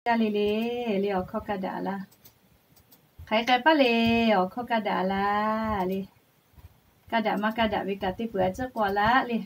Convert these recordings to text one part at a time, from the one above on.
Teˇ g'aˇ le le, le awˬ hkawˇ kaˇ daꞈ laˇ. Hk'aˬ hk'e k'ai paˇ le, awˬ hkawˇ kaˇ daꞈ laˇ le. Kaˇ daꞈ maˇ kaˇ daꞈ ve kaꞈ teˇ peuˬ a ciˉ k'awꞈ laˇ le.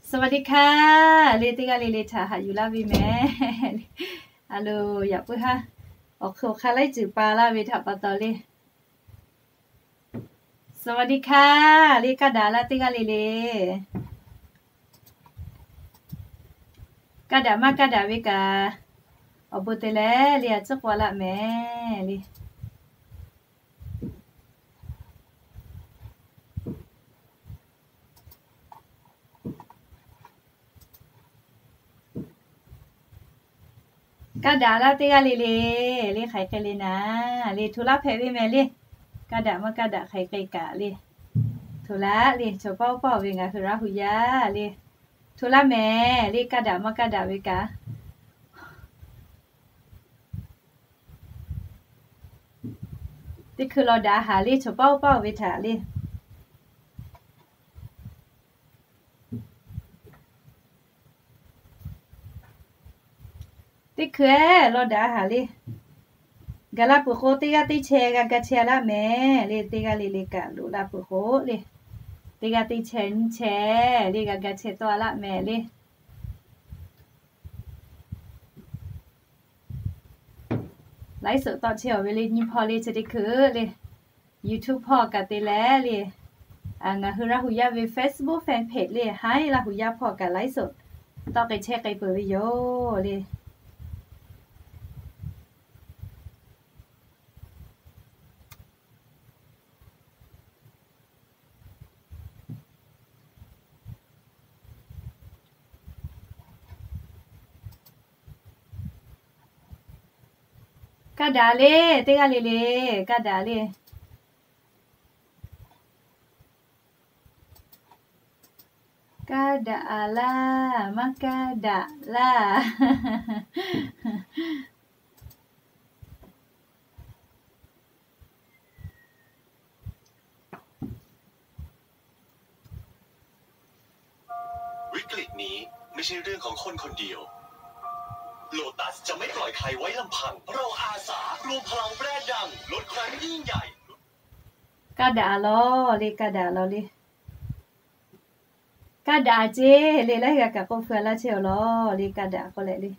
Saˍwaˍdiˆ hkaˇ le, teˇ g'aˇ le le htaꞈ haꞈ yuˬ laˇ ve mehˍ. A loˬ, yaꞈ puiˉ haˉ awˬ hk'aw awˬ hk'aˇ laiˉ ceuˬ pa laˇ ve htaꞈ pa taw le. Saˍwaˍdiˆ hkaˇ le, kaˇ daꞈ laˇ teˇ g'aˇ le le. Kaˇ daꞈ maˇ kaˇ daꞈ ve kaꞈ, awˬ bon te leh le a ciˉ k'awꞈ laˇ mehˍ le. Kaˇ daꞈ laˇ teˇ g'aˇ le le, le hk'aˬ hk'e le naˍ, le hto laˇ hpehꞈ ve mehˍ le. Kaˇ daꞈ maˇ kaˇ daꞈ hk'aˬ hk'e kaꞈ le, hto laˇ le. Chaw paˇ oˇ paˇ ve ngaˬ hui Laˇ hu yaˇ le, hto laˇ mehˍ le. Kaˇ daꞈ maˇ kaˇ daꞈ ve kaꞈ, teˇ hkui law daꞈ haˍ le, chaw paˇ oˇ paˇ ve htaꞈ le. Teˇ hkui ehˉ law daꞈ haˍ le. Gaˬ la peuˬ k'o, teˇ g'aˇ teˇ chehˇ g'a ga chehˇ laˇ mehˍ le. Teˇ g'aˇ le le kaꞈ loꞈ la peuˬ k'o le, teˇ g'aˇ teˇ chehˇ nyiˇ chehˇ le g'a ga chehˇ tawˆ laˇ mehˍ le. Laiˉ suhˍ tawˆ chehˇ awˬ ve le, nyi hpawˇ le chi teˇ hkui le. YouTube hpawˇ kaꞈ te leh le, ngaˬ hui Laˇ hu yaˇ ve Facebook fan page le, Haiˉ Laˇ hu yaˇ hpawˇ kaꞈ laiˉ suhˍ tawˆ k'ai chehˇ k'ai peuˬ ve yoˬ le. Kaˇ daꞈ le, teˇ g'aˇ le le, kaˇ daꞈ le. Kaˇ daꞈ laˇ, maˇ kaˇ daꞈ laˇ. วิกฤตนี้ไม่ใช่เรื่องของคนคนเดียว Lotus จะไม่ปล่อยใครไว้ลำพัง เราอาสารวมพลังแบรนด์ดัง ลดครั้งยิ่งใหญ่ Kaˇ daꞈ lawˬ le, kaˇ daꞈ lawˬ le. Kaˇ daꞈ ceˇ le, laiˉ g'a kaꞈ k'oˆ feu laˇ chehˇ awˬ lawˬ le. Kaˇ daꞈ k'oˆ leh le,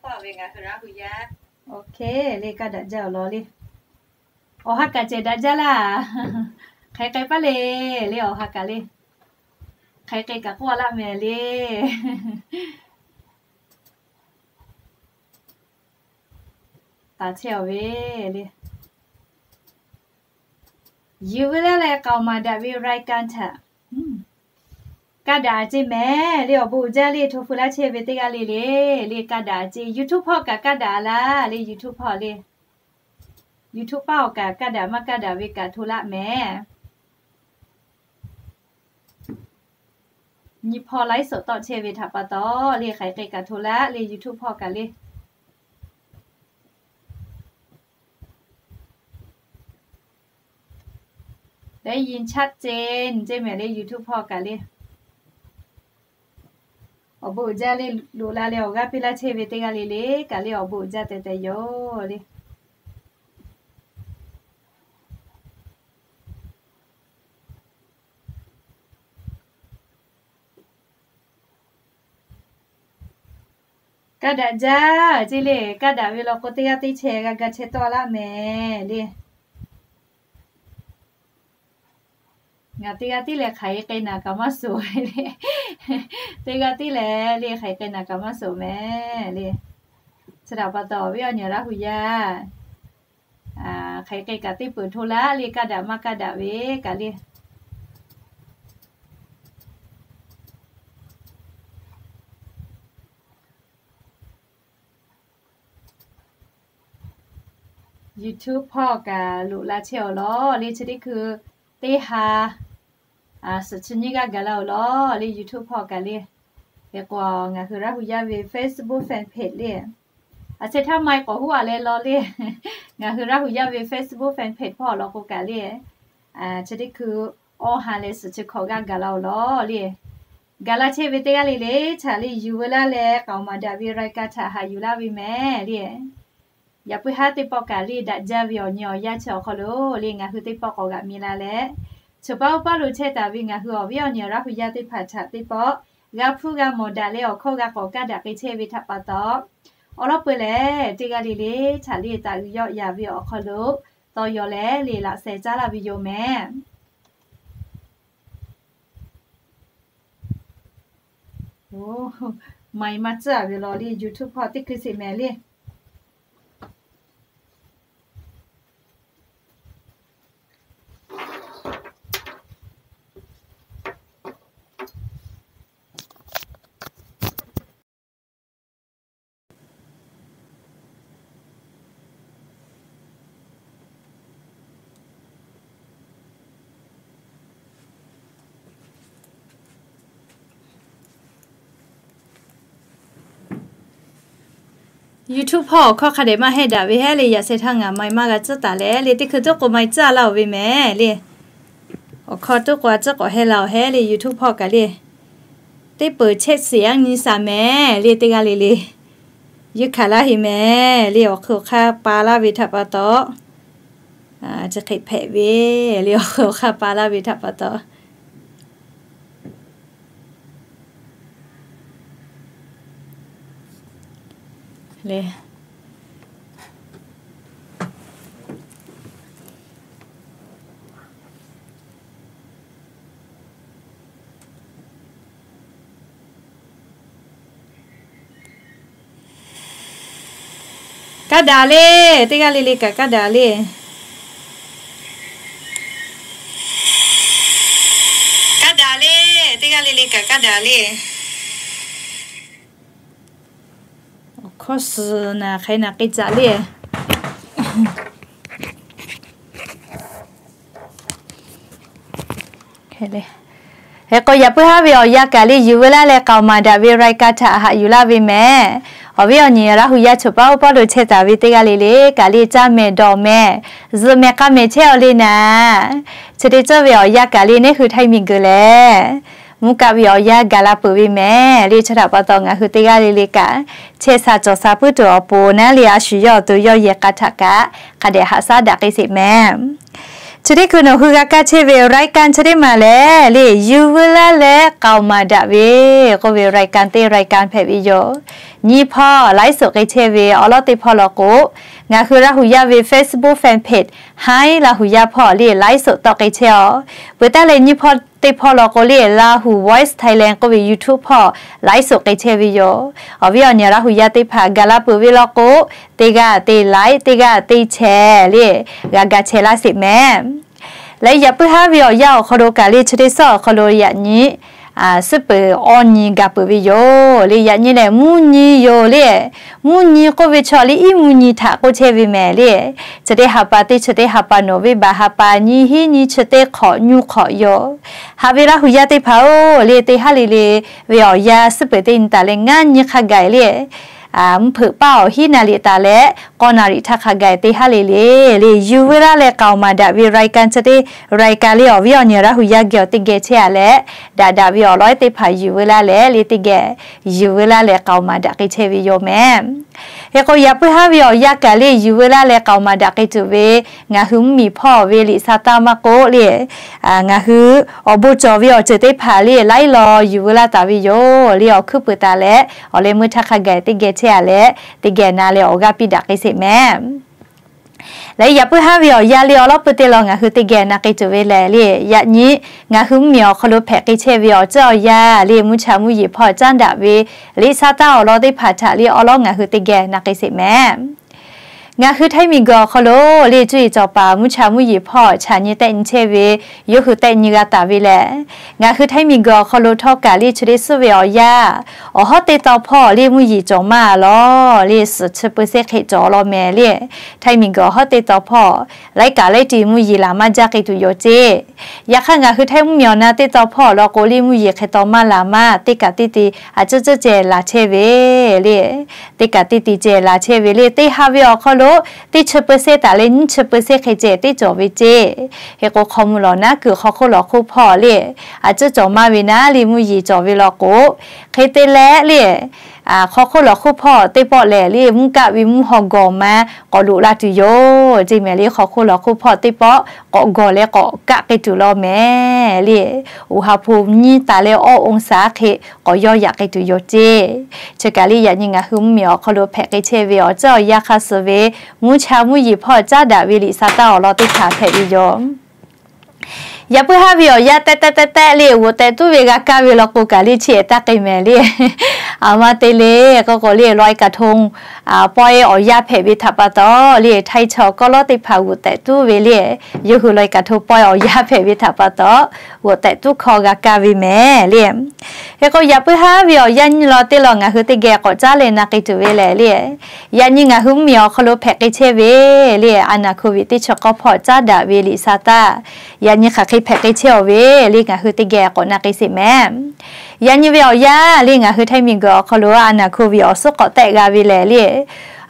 oˇ ve ngaˬ hui Laˇ hu yaˇ, oˇ hk'e le kaˇ daꞈ jaˇ awˬ lawˬ le. Awˬ ha kaꞈ cehˬ daꞈ jaˇ laˇ. Hk'aˬ hk'e k'ai paˇ le, le awˬ ha kaꞈ le. Hk'aˬ hk'e kaꞈ k'oˆ a laˇ mehˍ le. Taˍ chehˇ awˬ ve le. Yuˬ ve laˇ leh k'aoˍ maˍ daꞈ ve รายการ htaꞈ kaˇ daꞈ ceˇ mehˍ le. Awˬ bon uiˍ jaˇ le, hto feu laˇ chehˇ ve teˇ g'aˇ le le, le kaˇ daꞈ ceˇ. YouTube hpawˇ kaꞈ kaˇ daꞈ laˇ le, YouTube hpawˇ le. YouTube paˇ awˬ kaꞈ kaˇ daꞈ maˇ kaˇ daꞈ ve kaꞈ hto laˇ mehˍ. Nyi hpawˇ laiˉ suhˍ tawˆ chehˇ ve htaꞈ pa taw le, hk'aˬ hk'e kaꞈ hto laˇ le, YouTube hpawˇ kaꞈ le. ได้ยินชัดเจน ceˇ mehˍ le, YouTube hpawˇ kaꞈ le. Awˬ bon uiˍ jaˇ le, loꞈ la leh awˬ g'aˇ piˇ laˇ chehˇ ve teˇ g'aˇ le le kaꞈ le, awˬ bon uiˍ jaˇ teh teh yoˬ le. Kaˇ daꞈ jaˇ ceˇ le. Kaˇ daꞈ ve law k'o, teˇ g'aˇ teˇ chehˇ g'a ga chehˇ tawˆ laˇ mehˍ le. Ngaˬ teˇ g'aˇ tiˉ leh hk'aˬ hk'e k'ai naˍ kaꞈ maˇ suhˍ le. Teˇ g'aˇ tiˉ leh le hk'aˬ hk'e k'ai naˍ kaꞈ maˇ suhˍ mehˍ le. Chi htaꞈ pa taw, awˬ viˉ awˬ nyi Laˇ hu yaˇ, hk'aˬ hk'e k'ai kaꞈ teˇ peuˬ hto laˇ le, kaˇ daꞈ maˇ kaˇ daꞈ ve kaꞈ le. YouTube hpawˇ kaꞈ loꞈ la chehˇ awˬ lawn le, chi teˇ hkui teˇ ha suhˍ chi nyiˇ g'aˇ gaˬ la awˬ lawn le, YouTube hpawˇ kaꞈ le. Hk'e k'o, ngaˬ hui Laˇ hu yaˇ ve Facebook fan page le, a sheh htaˇ mai k'awꞈ huˉ a leh law le, ngaˬ hui Laˇ hu yaˇ ve Facebook fan page hpawˇ awˬ lawn k'o kaꞈ le, chi teˇ hkui awˇ ha leh suhˍ chi hkawꞈ g'aˇ gaˬ la awˬ lawn le. Gaˬ la chehˇ ve teˇ g'aˇ le le htaꞈ le yuˬ veu laˇ leh k'aoˍ maˍ daꞈ ve raiˍ kaˇ htaꞈ haꞈ yuˬ laˇ ve mehˍ le. Yaꞈ puiˉ haˉ teˇ pawˆ kaꞈ le daꞈ jaˇ ve awˬ nyi awˬ yanˇ chi awˬ hk'aw lo le ngaˬ hui teˇ pawˆ k'awꞈ g'aꞈ mi la leh, chaw paˉ oˇ paˉ lo chehˇ taˍ ve ngaˬ hui awˬ viˉ awˬ nyi Laˇ hu yaˇ teˇ hpaˍ htaꞈ teˇ pawˆ g'a hpuˇ g'a mawˬ daꞈ leh awˬ hkawˇ g'a k'awꞈ kaˇ daꞈ k'ai chehˇ ve htaꞈ pa taw, awˬ lawn peuˬ lehˬ teˇ g'aˇ le le htaꞈ le taꞈ g'uiˬ yawˆ yaˍ ve awˬ hk'aw lo tawˇ yaw leh le laꞈ sheh caˉ laˇ ve yoˬ mehˍ. Oˬ, mai maˇ tcuhˉ ve law le, YouTube hpawˇ teˇ hkui sheˍ mehˍ le. YouTube hpawˇ awˬ hkawˇ hk'a dehꞈ maˇ hehˇ daꞈ ve hehˉ le, yaꞈ sheh htaˇ ngaˬ mai maˇ g'a tcuhˉ taˍ leh le, teˇ hkui tuˉ k'o mai tcuhˉ laˇ oˬ ve mehˍ le. Awˬ hkawˇ tuˉ k'o a tcuhˉ k'awꞈ hehˇ la awˬ hehˉ le, YouTube hpawˇ kaꞈ le. Teˇ peuˬ chehˇ shiˍ aˉ nyi shaˍ mehˍ le, teˇ g'aˇ le le. Yeˇ hkanˍ laˇ heˍ mehˍ le, awˬ hk'aw awˬ hk'aˇ pa laˇ ve htaꞈ pa taw, chi hk'e hpehꞈ ve le, awˬ hk'aw awˬ hk'aˇ pa laˇ ve htaꞈ pa taw le. Kaˇ daꞈ le, teˇ g'aˇ le le kaꞈ kaˇ daꞈ le. Kaˇ daꞈ le, teˇ g'aˇ le le kaꞈ kaˇ daꞈ le. Awˬ hkawˇ suhˍ naˍ hk'e naˍ k'e caꞈ le. Hk'e k'o, yaꞈ puiˉ haˉ ve awˬ yanˇ kaꞈ le yuˬ veu laˇ leh k'aoˍ maˍ daꞈ ve รายการ htaꞈ haꞈ yuˬ laˇ ve mehˍ. Awˬ viˉ awˬ nyi Laˇ hu yaˇ chaw paˉ oˇ paˉ lo chehˇ taˍ ve teˇ g'aˇ le le kaꞈ le caˇ mehˍ dawˬ mehˍ, zuhꞈ mehˍ k'aˇ mehˍ chehˇ aw le naˍ. Chi teˇ cawˇ ve awˬ yanˇ kaꞈ le neˇ hui htaˇ miˬ guiˬ lehˬ, mvuhˇ kaˆ ve awˬ yanˇ gaˬ la peuˬ ve mehˍ le. Chi htaꞈ pa taw ngaˬ hui teˇ g'aˇ le le kaꞈ chehˇ sha cawˬ sha puiˉ tuˬ awˬ pon naˉ le a shu yawˇ awˬ to yawˇ yehˬ k'a htaꞈ kaꞈ hk'a dehꞈ haꞈ shaˉ daꞈ k'ai sheˍ mehˍ. Chi teˇ hkui nawˬ hui g'a kaˇ chehˇ ve รายการ chi teˇ maˬ lehˬ le, yuˬ veu laˇ leh k'aoˍ maˍ daꞈ ve k'oˆ ve รายการ teˇ รายการ hpehꞈ ve yoˬ. Nyiˇ hpawˇ ไลฟ์สด k'ai chehˇ ve awˬ lawn teˇ hpawˇ law k'o, ngaˬ hui Laˇ hu yaˇ ve Facebook fan page Hi Laˇ hu yaˇ hpawˇ le ไลฟ์สด tawˆ k'ai chehˇ aw. Peuˬ taˍ leh nyiˇ hpawˇ teˇ hpawˇ law k'o le, Lahu Voice Thailand k'oˆ ve YouTube hpawˇ ไลฟ์สด k'ai chehˇ ve yoˬ. Awˬ viˉ awˬ nyi Laˇ hu yaˇ teˇ hpaˍ gaˬ la peuˬ ve law k'o, teˇ g'aˇ teˇ ไลฟ์, teˇ g'aˇ teˇ share le g'a ga chehˇ laˇ sheˍ mehˍ. Leh yaꞈ puiˉ haˉ ve awˬ yanˇ awˬ hk'aw lo kaꞈ le chi teˇ suhˉ awˬ hk'aw lo yaꞈ nyi suhˉ peuˬ awˇ nyi gaˬ peuˬ ve yoˬ le. Yaꞈ nyi lehˬ mvuhˇ nyi yoˬ le. Mvuhˇ nyi k'oˆ ve chaw le iˉ mvuhˇ nyi htaꞈ k'oˆ chehˇ ve mehˍ le. Chi teˇ ha pa teˇ chi teˇ ha pa nawˬ ve baˬ ha pa nyi hiˉ nyi chi teˇ hk'awꞈ nyi hk'awꞈ yoˬ. Haꞈ ve Laˇ hu yaˇ teˇ hpaˍ-oˬ le, teˇ haˉ le le ve awˬ yanˇ suhˉ peuˬ teˇ nyi taˍ leh ngaˇ nyi hk'a gaˬ le, mvuhˇ hpeuꞈ paˇ awˬ hiˉ naˍ riˍ taˍ leh k'awˇ naˍ riˍ htaˇ hk'a gaˬ teˇ haˉ le le le yuˬ veu laˇ leh k'aoˍ maˍ daꞈ ve รายการ chi teˇ รายการ le awˬ viˉ awˬ nyi Laˇ hu yaˇ geh awˬ teˇ geh chehˇ a leh, daꞈ daꞈ ve awˬ lawn teˇ hpaˍ yuˬ veu laˇ leh le teˇ geh yuˬ veu laˇ leh k'aoˍ maˍ daꞈ k'ai chehˇ ve yoˬ mehˍ. Hk'e k'o yaꞈ puiˉ haˉ ve awˬ yanˇ kaꞈ le yuˬ veu laˇ leh k'aoˍ maˍ daꞈ k'ai tuˬ ve ngaˬ hui mvuhˇ miˬ hpawˇ ve liꞈ sha taˇ maˇ k'oˆ le, ngaˬ hui awˬ bon cawˬ ve awˬ ceuˬ teˇ hpaˍ le laiˉ law yuˬ veu laˇ taˍ ve yoˬ le. Awˬ hkuiˉ peuˬ taˍ leh awˬ leh meuˇ htaˇ hk'a gaˬ teˇ geh chehˇ a leh teˇ geh na leh awˬ g'aˇ piˇ daꞈ k'ai sheˍ mehˍ. Leh yaꞈ puiˉ haˉ ve awˬ yanˇ le awˬ lawn peuˬ teˇ law ngaˬ hui teˇ geh na k'ai tuˬ ve lehˬ le, yaꞈ nyi ngaˬ hui mvuhˇ miˬ awˬ hk'aw lo hpehꞈ k'ai chehˇ ve awˬ ceuˬ awˬ yanˇ le mvuhˇ cha mvuhˇ yeˬ hpawˇ caˉ daꞈ ve liꞈ sha taˇ awˬ lawn teˇ hpaˍ htaꞈ le awˬ lawn ngaˬ hui teˇ geh na k'ai sheˍ mehˍ. Ngaˬ hui Htaiˇ miˬguiˬ awˬ hk'aw lo le cuˇ yiˍ cawˬ paˍ mvuhˇ cha mvuhˇ yeˬ hpawˇ chaꞈ nyi tehˆ nyi chehˇ ve yawˇ hui tehˆ nyi g'a taˍ ve lehˬ, ngaˬ hui Htaiˇ miˬguiˬ awˬ hk'aw lo htawˇ kaꞈ le chi teˇ suhˉ ve awˬ yanˇ, awˬ hawˉ teˇ taw hpawˇ le mvuhˇ yeˬ cawˬ maˇ lawˬ le, suhˍ chi peuˬ sehˉ hk'e cawˬ law mehˍ le. Htaiˇ miˬguiˬ awˬ hawˉ teˇ taw hpawˇ laiˉ kaꞈ laiˉ ti mvuhˇ yeˬ laˬ maˇ jaˇ k'ai tuˬ yoˬ ceˇ. Yaꞈ hk'aˇ, ngaˬ hui Htaiˇ mvuhˇ miˬ awˬ na teˇ taw hpawˇ awˬ lawn k'o le, mvuhˇ yeˬ hk'e taw maˇ laˬ maˇ, teˇ kaꞈ teˇ ti a cuˉ cuˉ ceh laˬ chehˇ ve le. Teˇ kaꞈ teˇ ti ceh laˬ chehˇ ve le. Teˇ ha ve awˬ hk'aw lo teˇ chi peuˬ sehˉ taˍ leh nyiˇ chi peuˬ sehˉ hk'e ceh teˇ cawˬ ve ceˇ. Hk'e k'o, hk'aw mvuh lawˬ naˉ kuiˬ hk'aw hk'oˆ lawˬ hk'oˆ hpawˇ le a cuˉ cawˬ maˇ ve naˉ le, mvuhˇ yeˬ cawˬ ve law k'o, hk'e te leh le, hk'aw hk'oˆ lawˬ hk'oˆ hpawˇ teˇ pawˆ lehˬ le, mvuhˇ kaˆ ve mvuhˇ haw gawˬ ma k'awꞈ loꞈ la tuˬ yoˬ ceˇ mehˍ le. Hk'aw hk'oˆ lawˬ hk'oˆ hpawˇ teˇ pawˆ k'awꞈ gawˬ leh k'awꞈ kaˆ k'ai tuˬ law mehˍ le. Oˬ ha hpu nyiˇ taˍ leh awˇ องศา hk'e k'awꞈ yawˇ yaꞈ k'ai tuˬ yoˬ ceˇ. Chi kaꞈ le yaꞈ nyi ngaˬ hui mvuhˇ miˬ awˬ hk'aw lo hpehꞈ k'ai chehˇ ve awˬ ceuˬ awˬ yanˇ hk'a suh ve mvuhˇ cha mvuhˇ yeˬ hpawˇ caˉ daꞈ ve liꞈ sa taˇ awˬ lawn teˇ hpaˍ hpehꞈ ve yoˬ. Yaꞈ puiˉ haˉ ve awˬ yanˇ tehˆ tehˆ tehˆ tehˆ le, g'oꞈ tehꞈ tuˉ ve g'a kaˇ ve law k'o kaꞈ le, chi ehˍ taˇ k'ai mehˍ le. Aˬ ma te le k'oˆ k'o le, ลอยกระทง pawehˇ awˬ yanˇ hpehꞈ ve htaꞈ pa taw le, Htaiˇ chaw kawˆ lawˉ teˇ hpaˍ g'oꞈ tehꞈ tuˉ ve le, yawˇ hui ลอยกระทง pawehˇ awˬ yanˇ hpehꞈ ve htaꞈ pa taw, g'oꞈ tehꞈ tuˉ hkawˇ g'a kaˇ ve mehˍ le. Hk'e k'o, yaꞈ puiˉ haˉ ve awˬ yanˇ nyi law teˇ lawn ngaˬ hui teˇ geh k'awꞈ caˉ leh na k'ai tuˬ ve lehˬ le, yaꞈ nyi ngaˬ hui mvuhˇ miˬ awˬ hk'aw lo hpehꞈ k'ai chehˇ ve le, a naˬ โควิด teˇ chi k'awˇ hpawˇ caˉ daꞈ ve liꞈ sa taˇ, yaꞈ nyi hk'aˬ hk'e hpehꞈ k'ai chehˇ awˬ ve le, ngaˬ hui teˇ geh k'awꞈ na k'ai sheˍ mehˍ. Yaꞈ nyi ve awˬ yanˇ le, ngaˬ hui Htaiˇ miˬguiˬ awˬ hk'aw lo a naˬ โควิด awˬ suhˉ k'awꞈ tehˆ g'a ve lehˬ le,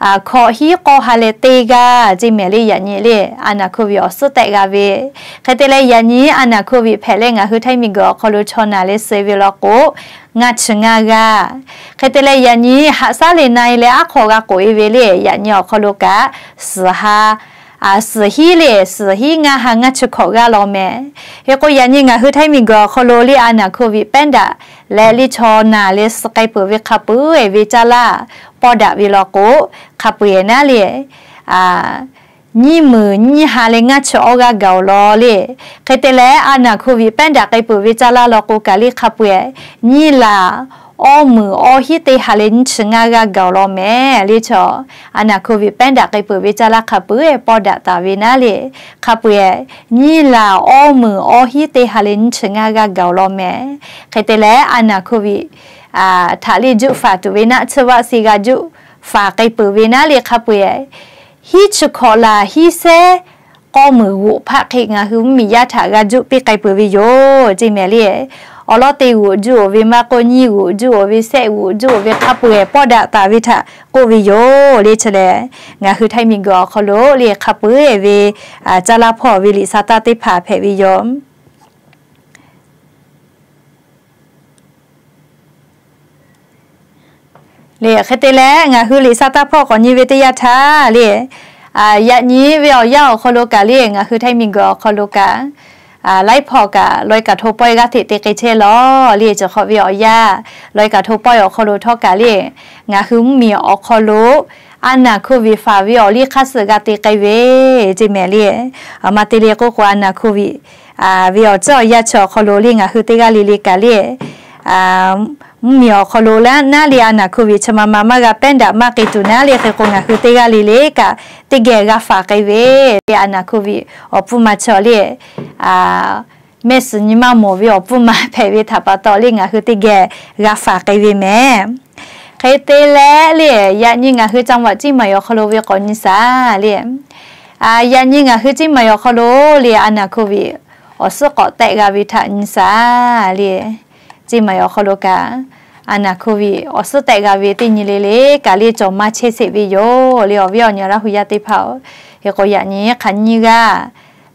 hkawꞈ hiˉ k'awˇ ha leh teˇ g'aˇ ceˇ mehˍ le. Yaꞈ nyi le, a naˬ โควิด awˬ suhˉ tehˆ g'a ve, hk'e te leh yaꞈ nyi a naˬ โควิด hpehꞈ leh ngaˬ hui Htaiˇ miˬguiˬ awˬ hk'aw lo chaw naˬ leh suh ve law k'o, ngaˇ chi ngaˇ g'aˇ. Hk'e te leh yaꞈ nyi haꞈ shaˉ leh na e leh aˉ hk'aw g'a k'oꞈ e ve le, yaꞈ nyi awˬ hk'aw lo kaꞈ suhˍ ha suhˍ hiˉ le, suhˍ hiˉ ngaˇ ha ngaˇ chi hkawꞈ g'aˇ law mehˍ. Hk'e k'o, yaꞈ nyi ngaˬ hui Htaiˇ miˬguiˬ awˬ hk'aw lo le a naˬ โควิด pehˉ daꞈ leh le chaw naˬ leh suh k'ai peuˬ ve hk'a peu-eˬ ve caˇ laˇ pawˇ daꞈ ve law k'o, hk'a peu-eˬ naˉ le, nyiˇ meunˍ nyiˇ ha leh ngaˇ chi awˇ g'aˇ gaˬ awˬ lawn le. Hk'e te leh a naˬ โควิด pehˉ daꞈ k'ai peuˬ ve caˇ laˇ law k'o kaꞈ le hk'a peu-eˬ nyiˇ laˬ awˇ meunˍ awˇ hiˉ teˇ ha leh nyiˇ chi ngaˇ g'aˇ gaˬ awˬ lawn mehˍ le. Chaw a naˬ โควิด pehˉ daꞈ k'ai peuˬ ve caˇ laˇ hk'a peu-eˬ pawˇ daꞈ taˍ ve naˉ le, hk'a peu-eˬ nyiˇ laˬ awˇ meunˍ awˇ hiˉ teˇ ha leh nyiˇ chi ngaˇ g'aˇ gaˬ awˬ lawn mehˍ. Hk'e te leh a naˬ โควิด htaꞈ le juˆ faˍ tuˬ ve naˆ tsuhˇ vaˆ si g'a juˆ faˍ k'ai peuˬ ve naˉ le hk'a peu-eˬ hiˉ chi hkawꞈ laˬ hiˉ sehˉ k'awˇ meunˍ g'oꞈ hpaˆ hk'e ngaˬ hui mvuhˇ miˬ yaˇ htaꞈ g'a juˆ piˇ k'ai peuˬ ve yoˬ ceˇ mehˍ le. Awˬ lawn teˇ g'oꞈ juˆ-oˬ ve maˇ k'oˆ, nyiˇ g'oꞈ juˆ-oˬ ve, sehˆ g'oꞈ juˆ-oˬ ve, hk'a peu-eˬ pawˇ daꞈ taˍ ve htaꞈ k'oˆ ve yoˬ le. Chi lehˬ, ngaˬ hui Htaiˇ miˬguiˬ awˬ hk'aw lo le hk'a peu-eˬ ve caˇ laˇ hpawˇ ve liꞈ sa taˇ teˇ hpaˍ hpehꞈ ve yoˬ. Le hk'e te leh ngaˬ hui liꞈ sa taˇ hpawˇ k'awꞈ nyi ve teˇ yanˇ htaˇ le, yaꞈ nyi ve awˬ yanˇ awˬ hk'aw lo kaꞈ le ngaˬ hui Htaiˇ miˬguiˬ awˬ hk'aw lo kaꞈ laiˉ hpawˇ kaꞈ ลอยกระทง pawehˇ g'aˇ hteꞈ te k'ai chehˇ law le. Chi hk'awꞈ ve awˬ yanˇ ลอยกระทง pawehˇ awˬ hk'aw lo htawˇ kaꞈ le ngaˬ hui mvuhˇ miˬ awˬ hk'aw lo a naˬ โควิด faˍ ve awˬ liˇ hk'aˇ suh g'a te k'ai ve ceˇ mehˍ le. Aˬ ma te le k'oˆ k'o, a naˬ โควิด ve awˬ ceuˬ awˬ yanˇ chi awˬ hk'aw lo le ngaˬ hui teˇ g'aˇ le le kaꞈ le mvuhˇ miˬ awˬ hk'aw lo naˉ le a naˬ โควิด chi ma ma maˇ g'a pehˉ daꞈ maˇ k'ai tuˬ naˉ le. Hk'e k'o, ngaˬ hui teˇ g'aˇ le le kaꞈ teˇ geh g'a faˍ k'ai ve le a naˬ โควิด awˬ pfuhˇ ma chi le mehˆ suhˍ nyi maˇ mawˬ ve awˬ pfuhˇ ma hpehꞈ ve htaꞈ pa taw le ngaˬ hui teˇ geh g'a faˍ k'ai ve mehˍ. Hk'e te leh le, yaꞈ nyi ngaˬ hui จังหวัด Ciˇ Maiˍ awˬ hk'aw lo ve k'awꞈ nyi shaˍ le. Yaꞈ nyi ngaˬ hui Ciˇ Maiˍ awˬ hk'aw lo le a naˬ โควิด awˬ suhˉ k'awꞈ tehˆ g'a ve htaꞈ nyi shaˍ le. Ciˇ Maiˍ awˬ hk'aw lo kaꞈ a naˬ โควิด awˬ suhˉ tehˆ g'a ve teˇ nyi le le kaꞈ le cawˬ maˇ chehˇ sheˍ ve yoˬ le awˬ viˉ awˬ nyi Laˇ hu yaˇ teˇ hpaˍ-oˬ. Hk'e k'o, yaꞈ nyi hk'aˬ nyiˇ g'aˇ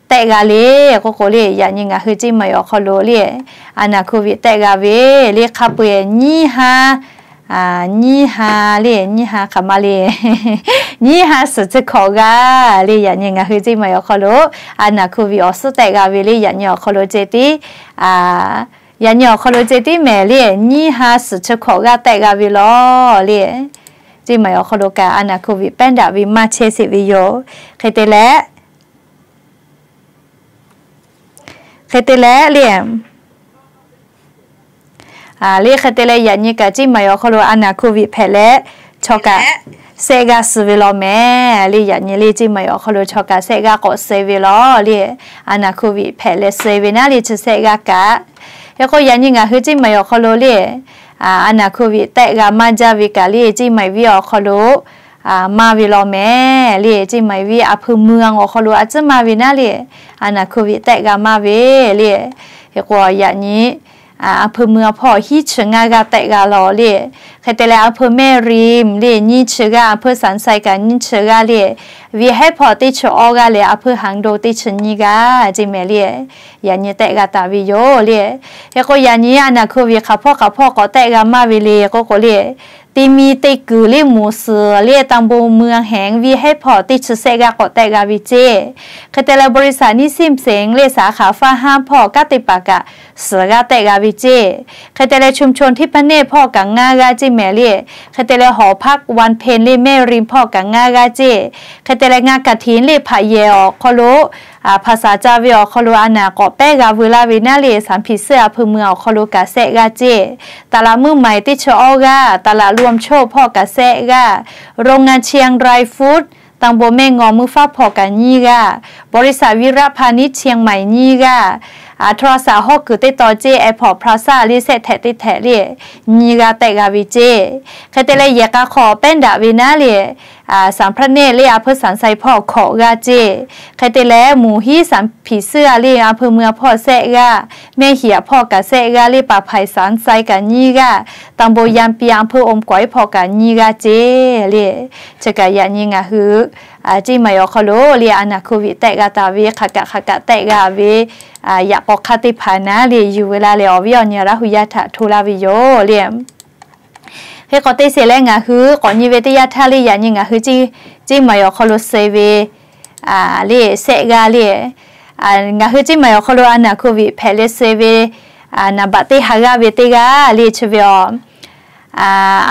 tehˆ g'a le k'oˆ k'o le, yaꞈ nyi ngaˬ hui Ciˇ Maiˍ awˬ hk'aw lo le a naˬ โควิด tehˆ g'a ve le hk'a peu-eˬ nyiˇ ha nyiˇ ha le, nyiˇ ha hk'aˬ ma le, nyiˇ ha suhˍ chi hkawꞈ g'aˇ le. Yaꞈ nyi ngaˬ hui Ciˇ Maiˍ awˬ hk'aw lo a naˬ โควิด awˬ suhˉ tehˆ g'a ve le yaꞈ nyi awˬ hk'aw lo ceh tiˉ, yaꞈ nyi awˬ hk'aw lo ceh tiˉ mehˍ le, nyiˇ ha suhˍ chi hkawꞈ g'aˇ tehˆ g'a ve law le. Ciˇ Maiˍ awˬ hk'aw lo kaꞈ a naˬ โควิด pehˉ daꞈ ve maˇ chehˇ sheˍ ve yoˬ. Hk'e te leh Hk'e te leh le, le hk'e te leh yaꞈ nyi kaꞈ Ciˇ Maiˍ awˬ hk'aw lo a naˬ โควิด hpehꞈ leh, chaw kaꞈ sehˆ g'aˇ suh ve law mehˍ le. Yaꞈ nyi le Ceˇ maˍ awˬ hk'aw lo chaw kaꞈ sehˆ g'aˇ k'awꞈ suh ve law le. A naˍ hkoˍ viꞈ hpehꞈ leh suh ve naˉ le chi sehˆ g'aˇ kaꞈ. Hk'e k'o yaꞈ nyi ngaˬ hui Ceˇ maˍ awˬ hk'aw lo le, a naˍ hkoˍ viꞈ tehˆ g'a maˇ jaˇ ve kaꞈ le Ceˇ maˍ viˇ awˬ hk'aw lo maˇ ve law mehˍ le. Ceˇ maˍ viˇ a hpui mui awˬ hk'aw lo a tcuhˉ maˇ ve naˉ le, a naˍ hkoˍ viꞈ tehˆ g'a maˇ ve le. Hk'e k'o yaꞈ nyi a hpui mui hpawˇ hiˉ chi ngaˇ g'aˇ tehˆ g'a law le. Hk'e te leh a hpui mehˆ ri le nyiˇ chi g'aˇ, a hpui Sanˍ sai kaꞈ nyiˇ chi g'aˇ le, Viˇ hehˉ hpawˇ teˇ chi awˇ g'aˇ leh a hpui Haˍ do teˇ chi nyiˇ g'aˇ Ceˇ maˍ le. Yaꞈ nyi tehˆ g'a taˍ ve yoˬ le. Hk'e k'o yaꞈ nyi a naˍ hkoˍ viꞈ hk'aˬ hpawˇ hk'aˬ hpawˇ k'awꞈ tehˆ g'a maˇ ve le k'oˆ k'o le, teˇ miˇ teˇ kuiˬ le moˍ suhˍ le ตำบลเมืองแหง Viˇ hehˉ hpawˇ teˇ chi sehˆ g'aˇ k'awꞈ tehˆ g'a ve Ceˇ. Hk'e te leh บริษัทนิสิมเสง le สาขา Faˇ haˉ hpawˇ kanˉ te paˍ kaꞈ suhˍ g'aˇ tehˆ g'a ve Ceˇ. Hk'e te leh ชุมชนทิพย์พระเนตร hpawˇ kaꞈ ngaˇ g'aˇ Ceˇ maˍ le. Hk'e te leh หอพักวันเพ็ญ le mehˆ ri hpawˇ kaꞈ ngaˇ g'aˇ Ceˇ. Hk'e te leh ngaˇ กฐิน le hpaꞈ yehˬ awˬ hk'aw lo hpaˍ saˍ ca ve awˬ hk'aw lo a naˍ k'awꞈ pehˉ g'a veu laˇ ve naˉ le, Sanˍ hpiˍ suhˇ a hpui mui awˬ hk'aw lo kaꞈ sehˆ g'aˇ Ceˇ. ตลาดเมืองใหม่ teˇ chi awˇ g'aˇ, ตลาดรวมโชค hpawˇ kaꞈ sehˆ g'aˇ, โรงงานเชียงรายฟู้ด ตำบลแม่งอ muˇ faˉ hpawˇ kaꞈ nyiˇ g'aˇ, บริษัทวิรัตพาณิชย์เชียงใหม่ nyiˇ g'aˇ, โทรศัพท์ hawˇ kuiˬ teˇ taw Ceˇ, AirPods Plaza le sehˆ htehꞈ teˇ htehꞈ le nyiˇ g'aˇ tehˆ g'a ve Ceˇ. Hk'e te leh yehˬ k'a hk'aw pehˉ daꞈ ve naˉ le, Sanˍ พระเนตร le a hpui Sanˍ sai hpawˇ hkawꞈ g'aˇ Ceˇ. Hk'e te leh moˍ hiˉ Sanˍ hpiˍ suhˇ a le a hpui mui a hpawˇ sehˆ g'aˇ, mehˆ hiꞈ a hpawˇ kaꞈ sehˆ g'aˇ le, paˍ hpaiˍ Sanˍ sai kaꞈ nyiˇ g'aˇ, ตำบลยางเปียง a hpui อมก๋อย hpawˇ kaꞈ nyiˇ g'aˇ Ceˇ le. Chi kaꞈ yaꞈ nyi ngaˬ hui Ceˇ maˍ awˬ hk'aw lo le a naˍ hkoˍ viꞈ tehˆ g'a taˍ ve hk'a kaꞈ hk'a kaꞈ tehˆ g'a ve yaꞈ k'aw hk'aˇ teˇ hpaˍ naˉ le yuˬ ve laˇ leh awˬ viˉ awˬ nyi Laˇ hu yaˇ htaꞈ hto laˇ ve yoˬ le. Hk'e k'o teˇ sheˍ leh ngaˬ hui k'awꞈ nyi ve teˇ yanˇ htaˇ le yaꞈ nyi ngaˬ hui Ceˇ maˍ awˬ hk'aw lo suh ve le sehˆ g'aˇ le, ngaˬ hui Ceˇ maˍ awˬ hk'aw lo a naˍ hkoˍ viꞈ hpehꞈ leh suh ve naˍ baꞈ teˇ ha g'aˇ ve teˇ g'aˇ le chi ve a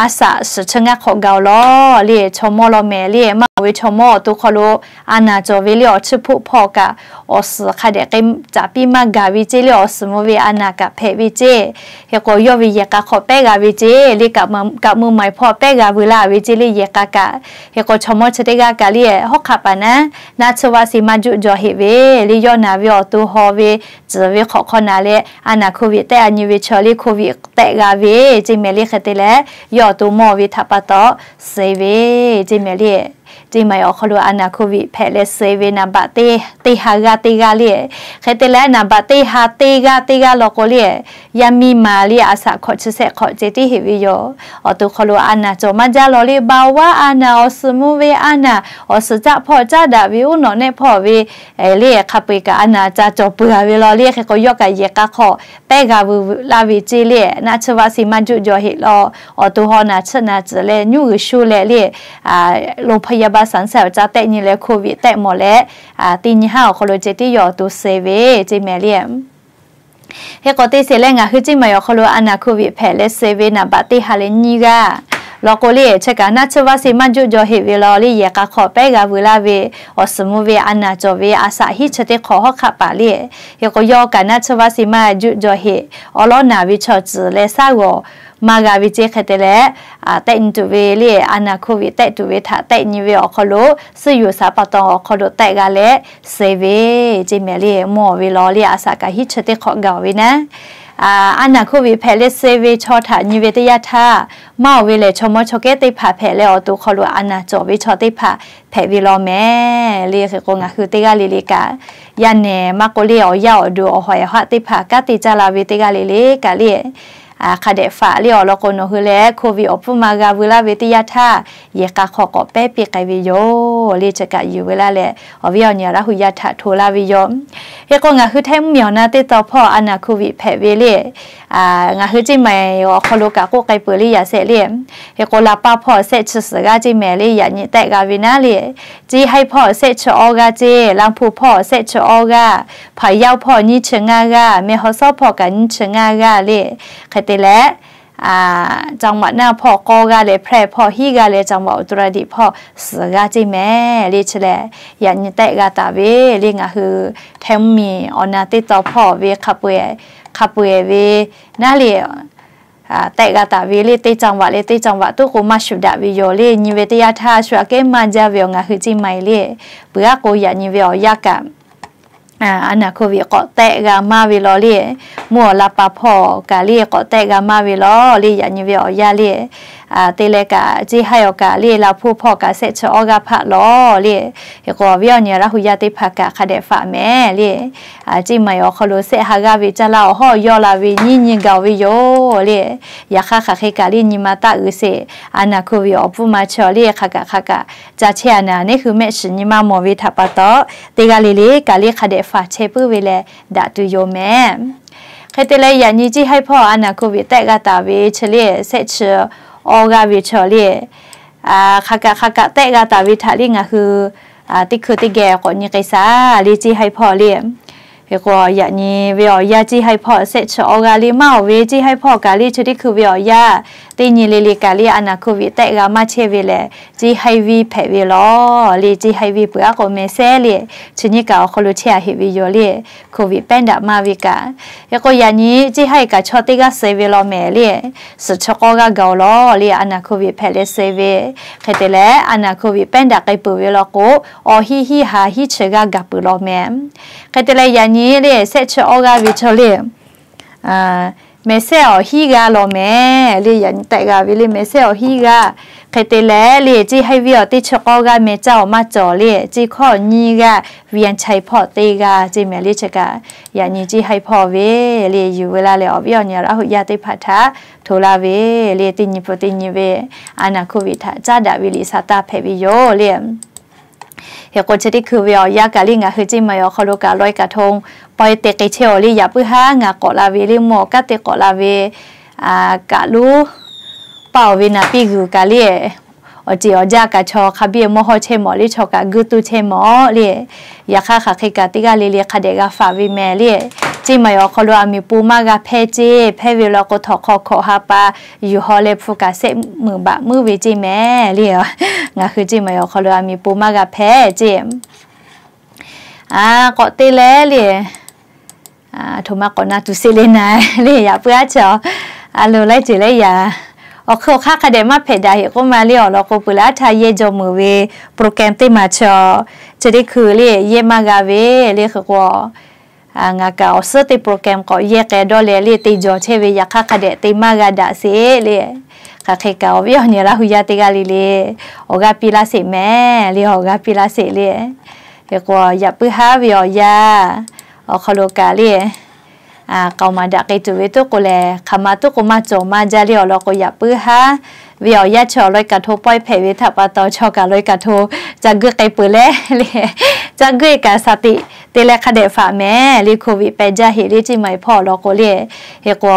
a saꞈ suhˍ chi ngaˇ hk'awꞈ gaˬ-oˬ law le. Chaw mawˇ law mehˍ le maˇ oˬ ve chaw mawˇ awˬ to hk'aw lo a naˍ cawˬ ve le awˬ chiˇ hpoˆ hpawˇ kaꞈ awˬ suhˍ hk'a dehꞈ k'ai caˍ piˇ maˇ gaˬ ve Ceˇ le awˬ suhˍ mvuh ve a naˍ kaꞈ hpehꞈ ve Ceˇ. Hk'e k'o yawˇ ve yehˬ k'a hk'aw pehˉ g'a ve Ceˇ le, kaꞈ mui mai hpawˇ pehˉ g'a veu laˇ ve Ceˇ le yehˬ k'a kaꞈ. Hk'e k'o chaw mawˇ chi teˇ g'aˇ kaꞈ le hawˉ hk'aˆ paˍ naˉ naˆ tsuhˇ vaˆ si maˇ juˆ jaw heꞈ ve le yawˇ naˍ ve awˬ to haw ve tcuhˍ ve hk'awꞈ hk'aw naˍ leh a naˍ hkoˍ viꞈ tehˆ a nyi ve chaw le hkoˍ viꞈ tehˆ g'a ve Ceˇ mehˍ le. Hk'e te leh yawˇ awˬ to mawˇ ve htaꞈ pa taw suh ve Ceˇ mehˍ le. Ceˇ maˍ awˬ hk'aw lo a naˍ hkoˍ viꞈ hpehꞈ leh suh ve naˍ baꞈ teˇ ha g'aˇ teˇ g'aˇ le. Hk'e te leh naˍ baꞈ teˇ ha teˇ g'aˇ teˇ g'aˇ law k'o le, yaˇ miˇ ma le a saꞈ hk'awꞈ chi sehˆ hk'awꞈ ceh tiˉ heꞈ ve yoˬ. Awˬ to hk'aw lo a naˍ cawˬ maˇ jaˇ law le, baˬ vaˉ a naˍ, awˬ suhˍ mvuh ve a naˍ, awˬ suhˍ caˆ hpawˇ caˉ daꞈ ve uˉ nawꞈ nehˆ hpawˇ ve le hk'a peu-eˬ kaꞈ a naˍ ca cawˬ peuˬ a ve law le. Hk'e k'o yawˇ kaꞈ yehˬ k'a hk'aw pehˉ g'a veu laˇ ve Ceˇ le naˆ tsuhˇ vaˆ si maˇ juˆ jaw heꞈ law. Awˬ to haw naˍ tsuhˆ naˍ tcuhˍ leh nyuˇ g'uiˬ shu leh le โรงพยาบาล Sanˍ sai awˬ ca tehˆ nyi leh hkoˍ viꞈ tehˆ mawˬ leh teˇ nyi haˉ awˬ hk'aw lo ceh tiˉ yawˇ awˬ to suh ve Ceˇ mehˍ le. Hk'e k'o teˇ sheˍ leh ngaˬ hui Ceˇ maˍ awˬ hk'aw lo a naˍ hkoˍ viꞈ hpehꞈ leh suh ve naˍ baꞈ teˇ ha leh nyiˇ g'aˇ law k'o le, chi kaꞈ naˆ tsuhˇ vaˆ si maˇ juˆ jaw heꞈ ve law le, yehˬ k'a hk'aw pehˉ g'a veu laˇ ve awˬ suhˍ mvuh ve a naˍ cawˬ ve a saꞈ hiˉ chi teˇ hk'awꞈ hawˉ hk'aˆ paˍ le. Hk'e k'o yawˇ kaꞈ naˆ tsuhˇ vaˆ si maˇ juˆ jaw heꞈ, awˉ lawˉ naˍ ve chaw tcuhˍ leh shaˉ g'awˬ maˇ g'a ve Ceˇ. Hk'e te leh tehˆ nyi tuˬ ve le a naˍ hkoˍ viꞈ tehˆ tuˬ ve htaꞈ tehˆ nyi ve awˬ hk'aw lo suhˉ yuˬ saˍ pa taw awˬ hk'aw lo tehˆ g'a leh suh ve Ceˇ mehˍ le. Mawˬ ve law le a saꞈ kaꞈ hiˉ chi teˇ hk'awꞈ gaˬ ve naˉ a naˍ hkoˍ viꞈ hpehꞈ leh suh ve chaw htaꞈ nyi ve teˇ yanˇ htaˇ, maˇ oˬ ve lehˬ chaw mawˇ chaw kehˉ teˇ hpaˍ hpehꞈ leh awˬ to hk'aw lo a naˍ cawˬ ve chaw teˇ hpaˍ hpehꞈ ve law mehˍ le. Hk'e k'o ngaˬ hui teˇ g'aˇ le le kaꞈ yaˇ nehˬ maˇ k'oˆ le awˬ yaˇ awˬ duˬ awˬ hawˍ awˬ haˆ teˇ hpaˍ kanˉ te caˇ la ve teˇ g'aˇ le le kaꞈ le hk'a dehꞈ faꞈ le awˬ lawn k'o nawˬ hui lehˬ hkoˍ viꞈ awˬ pfuhˇ ma g'a veu laˇ ve teˇ yanˇ htaˇ, yehˬ k'a hk'aw k'awꞈ pehˉ piˇ k'ai ve yoˬ le. Chi kaꞈ yuˬ veu laˇ leh awˬ viˉ awˬ nyi Laˇ hu yaˇ htaꞈ hto laˇ ve yoˬ. Hk'e k'o ngaˬ hui Htaiˇ mvuhˇmiˬ awˬ na teˇ taw hpawˇ a naˍ hkoˍ viꞈ hpehꞈ ve le ngaˬ hui Ceˇ maˍ awˬ hk'aw lo kaꞈ k'oˆ k'ai peuˬ le yaꞈ shehˆ le. Hk'e k'o Laˍ paˇ hpawˇ sehˆ chi suhˍ g'aˇ Ceˇ mehˍ le yaꞈ nyi tehˆ g'a ve naˉ le. Ceˇ haiˇ hpawˇ sehˆ chi awˇ g'aˇ Ceˇ, Laˇ hpu hpawˇ sehˆ chi awˇ g'aˇ, Hpaˍ yaˇ hpawˇ nyiˇ chi ngaˇ g'aˇ, Mehˬ haw sawˉ hpawˇ kaꞈ nyiˇ chi ngaˇ g'aˇ le. Hk'e te leh จังหวัดน่าน hpawˇ k'awˇ g'aˇ leh แพร่ hpawˇ hiˉ g'aˇ leh จังหวัดอุตรดิตถ์ hpawˇ suhˍ g'aˇ Ceˇ mehˍ le. Chi lehˬ yaꞈ nyi tehˆ g'a taˍ ve le ngaˬ hui Htaiˇ mvuhˇmiˬ awˬ na teˇ taw hpawˇ ve hk'a peu-eˬ ve naˉ le tehˆ g'a taˍ ve le, teˇ จังหวัด leh teˇ จังหวัด tuˉ k'o maˇ shuˍ daꞈ ve yoˬ le. Nyi ve teˇ yanˇ htaˇ shu aꞈ kehˉ maˇ jaˇ ve awˬ ngaˬ hui Ceˇ Maiˍ le. Peuˬ aˉ k'o yaꞈ nyi ve awˬ yanˇ kaꞈ a naˍ hkoˇ ve k'awꞈ tehˆ g'a maˇ ve law le. Mvuhˇ awˬ la pa hpawˇ kaꞈ le k'awꞈ tehˆ g'a maˇ ve law le. Yaꞈ nyi ve awˬ yanˇ le, te leh kaꞈ Ceˇ Haiˇ awˬ kaꞈ le, Laˇ hpu hpawˇ kaꞈ shehˆ chi awˇ g'aˇ hpaˆ law le. Hk'e k'o awˬ viˉ awˬ nyi Laˇ huˍ yaˇ teˇ hpaˍ kaꞈ hk'a dehꞈ faꞈ mehˍ le. Ceˇ Maiˍ awˬ hk'aw lo shehˆ ha g'aˇ ve caˇ laˇ awˬ hawˉ yawˇ la ve nyiˇ nyi gaˬ ve yoˬ le. Yaꞈ hk'aˇ hk'aˬ hk'e kaꞈ le nyi ma taˇ uiˍ sheˍ. A naˍ hkoˇ ve awˬ pfuhˇ ma chi awˬ le hk'aˬ kaꞈ hk'aˬ kaꞈ ca chehˇ a naˍ neˉ hui mehˆ shiˍ nyi maˇ mawˬ ve htaꞈ pa taw, teˇ g'aˇ le le kaꞈ le hk'a dehꞈ faꞈ chehˇ puiˉ ve leh daꞈ tuˬ yoˬ mehˍ. Hk'e te leh yaꞈ nyi Ceˇ Haiˇ hpawˇ a naˍ hkoˇ ve tehˆ g'a taˍ ve chi le shehˆ chi awˇ g'aˇ ve chi le, hk'aˬ kaꞈ hk'aˬ kaꞈ tehˆ g'a taˍ ve htaꞈ le ngaˬ hui teˇ hkui teˇ geh k'awꞈ nyi k'ai shaˍ le Ceˇ Haiˇ hpawˇ le. Hk'e k'o yaꞈ nyi ve awˬ yanˇ Ceˇ Haiˇ hpawˇ shehˆ chi awˇ g'aˇ le maˇ awˬ ve Ceˇ Haiˇ hpawˇ kaꞈ le chi teˇ hkui ve awˬ yanˇ teˇ nyi le le kaꞈ le a naˍ hkoˇ ve tehˆ g'a maˇ chehˇ ve lehˬ, Ceˇ Haiˇ viˇ hpehꞈ ve law le. Ceˇ Haiˇ viˇ peuˬ aˉ k'o meh sehˉ le, chi nyiˇ kaꞈ awˬ hk'aw lo chehˇ a heꞈ ve yoˬ le. Hkoˇ ve pehˉ daꞈ maˇ ve kaꞈ. Hk'e k'o yaꞈ nyi Ceˇ Haiˇ kaꞈ chaw teˇ g'aˇ suh ve law mehˍ le. Suhˍ chi k'awˇ g'aˇ gaˬ-oˬ law le, a naˍ hkoˇ ve hpehꞈ leh suh ve. Hk'e te leh a naˍ hkoˇ ve pehˉ daꞈ k'ai peuˬ ve law k'o, awˬ hiˉ hiˉ ha hiˉ chi g'aˇ gaˬ peuˬ law mehˍ. Hk'e te leh yaꞈ nyi le shehˆ chi awˇ g'aˇ ve chi le meh sehˉ awˬ hiˉ g'aˇ law mehˍ le. Yaꞈ nyi tehˆ g'a ve le meh sehˉ awˬ hiˉ g'aˇ. Hk'e te leh le Ceˇ Haiˇ viˇ awˬ teˇ chi k'awˇ g'aˇ meh caˇ awˬ maˇ cawˬ le, Ceˇ hkawˇ nyiˇ g'aˇ, Vian Chai hpawˇ teˇ g'aˇ Ceˇ mehˍ le. Chi kaꞈ yaꞈ nyi Ceˇ Haiˇ hpawˇ ve le yuˬ veu laˇ leh awˬ viˉ awˬ nyi Laˇ huˍ yaˇ teˇ hpaˍ htaꞈ hto laˇ ve le. Teˇ nyi peuˬ teˇ nyi ve a naˍ hkoˇ ve htaꞈ caˉ daꞈ ve liꞈ shaˍ taˇ hpehꞈ ve yoˬ le. Hk'e k'o chi teˇ hkui ve awˬ yanˇ kaꞈ le ngaˬ hui Ceˇ Maiˍ awˬ hk'aw lo kaꞈ ลอยกระทง pawehˇ te k'ai chehˇ-oˬ le. Yaꞈ puiˉ haˉ ngaˬ k'awꞈ la ve le mvuhˇ awˬ kanˉ te k'awꞈ la ve kaꞈ luˉ paˇ-oˬ ve naˍ piˇ g'uiˬ kaꞈ le awˬ ceˬ awˬ jaˇ kaꞈ chaw hk'a biˇ mawˇ hawˇ chehˇ mawˬ le, chaw kaꞈ guˇ tuˇ chehˇ mawˬ le. Yaꞈ hk'aˇ hk'aˬ hk'e kaꞈ teˇ g'aˇ le le hk'a dehꞈ g'a faꞈ ve mehˍ le. Ceˇ Maiˍ awˬ hk'aw lo aˬ miˍ pon maˇ g'a hpehˇ ceˇ, hpehˇ ve law k'o htawnˍ hk'aw hkawꞈ ha pa yuˬ haw leh hpu kaꞈ sehˆ meunˍ baꞈ muiˉ ve ceˇ mehˍ le. Ngaˬ hui Ceˇ Maiˍ awˬ hk'aw lo aˬ miˍ pon maˇ g'a hpehˇ ceˇ. K'awꞈ te leh le, htoꞈ ma k'awꞈ na tuˬ sheˍ le na le. Yaꞈ puiˉ aˉ chaw a lo laiˉ ceuˬ leh yaꞈ awˬ hk'aw awˬ hk'aˇ hk'a dehꞈ maˇ hpehꞈ daꞈ heꞈ k'oˆ ma le. Awˬ lawn k'o peuˬ leh aˉ htaˇ yehˇ jaw meuˍ ve program teˇ maˬ chaw chi teˇ hkui le yehˇ maˇ g'a ve le. Hk'e k'o ngaˬ kaꞈ awˬ suhˉ teˇ program k'awꞈ yehˇ k'ai dawˇ leh le te jawˬ chehˇ ve yaꞈ hk'aˇ hk'a dehꞈ te maˇ g'a daꞈ sheˍ le. Hk'aˬ hk'e kaꞈ awˬ viˉ awˬ nyi Laˇ huˍ yaˇ teˇ g'aˇ le le awˬ g'aˇ piˇ laˇ sheˍ mehˍ le. Awˬ g'aˇ piˇ laˇ sheˍ le. Hk'e k'o yaꞈ puiˉ haˉ ve awˬ yanˇ awˬ hk'aw lo kaꞈ le k'aoˍ maˍ daꞈ k'ai tuˬ ve tuˉ k'o lehˬ, hk'aˬ ma tuˉ k'o maˇ cawˬ maˇ jaˇ le. Awˬ lawn k'o yaꞈ puiˉ haˉ ve awˬ yanˇ chi awˬ ลอยกระทง pawehˇ hpehꞈ ve htaꞈ pa taw chaw kaꞈ ลอยกระทง ca guˇ k'ai peuˬ leh le, ca guˇ kaꞈ shaˍ tiꞈ te leh hk'a dehꞈ faꞈ mehˍ le. Hkoˇ ve pehˬ jaˇ heꞈ le Ceˇ Maiˍ hpawˇ awˬ lawn k'o le. Hk'e k'o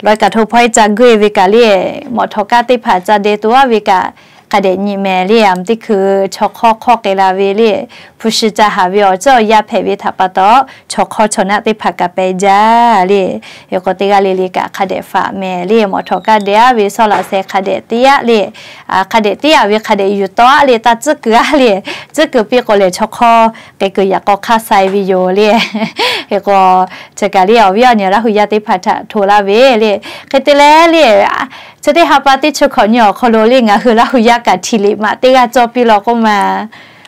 ลอยกระทง pawehˇ ca guˇ ve kaꞈ le, mawꞈ htawꞈ kaˉ teˇ hpaˍ ca deh tuˬ aˉ ve kaꞈ hk'a dehꞈ nyi mehˍ le. Aˬ teˇ hkui chaw hk'awˇ hk'awˇ k'ai la ve le, hpu shi ca haˍ ve awˬ ceuˬ awˬ yanˇ hpehꞈ ve htaꞈ pa taw chaw hk'awˇ chaw naˆ teˇ hpaˍ kaꞈ pehˬ jaˇ le. Hk'e k'o teˇ g'aˇ le le kaꞈ hk'a dehꞈ faꞈ mehˍ le. Mawꞈ htawꞈ kaˉ deh aˉ ve sawˉ laꞈ sheh hk'a dehꞈ teˇ aˉ le, hk'a dehꞈ teˇ aˉ ve hk'a dehꞈ yuˬ tawˆ aˉ le, taˇ tcuhˉ kuiˬ aˉ le. Tcuhˉ kuiˬ piˇ k'o lehˬ chaw hk'awˇ k'ai kuiˬ yaꞈ k'aw hk'aˇ sai ve yoˬ le. Hk'e k'o chi kaꞈ le awˬ viˉ awˬ nyi Laˇ huˍ yaˇ teˇ hpaˍ htaꞈ hto laˇ ve le. Hk'e te leh le, chi teˇ ha pa teˇ chi hkawꞈ nyi awˬ hk'aw lo le ngaˬ hui Laˇ huˍ yaˇ kaꞈ hti liꞈ maꞈ teˇ g'aˇ cawˇ piˇ law k'oˆ ma.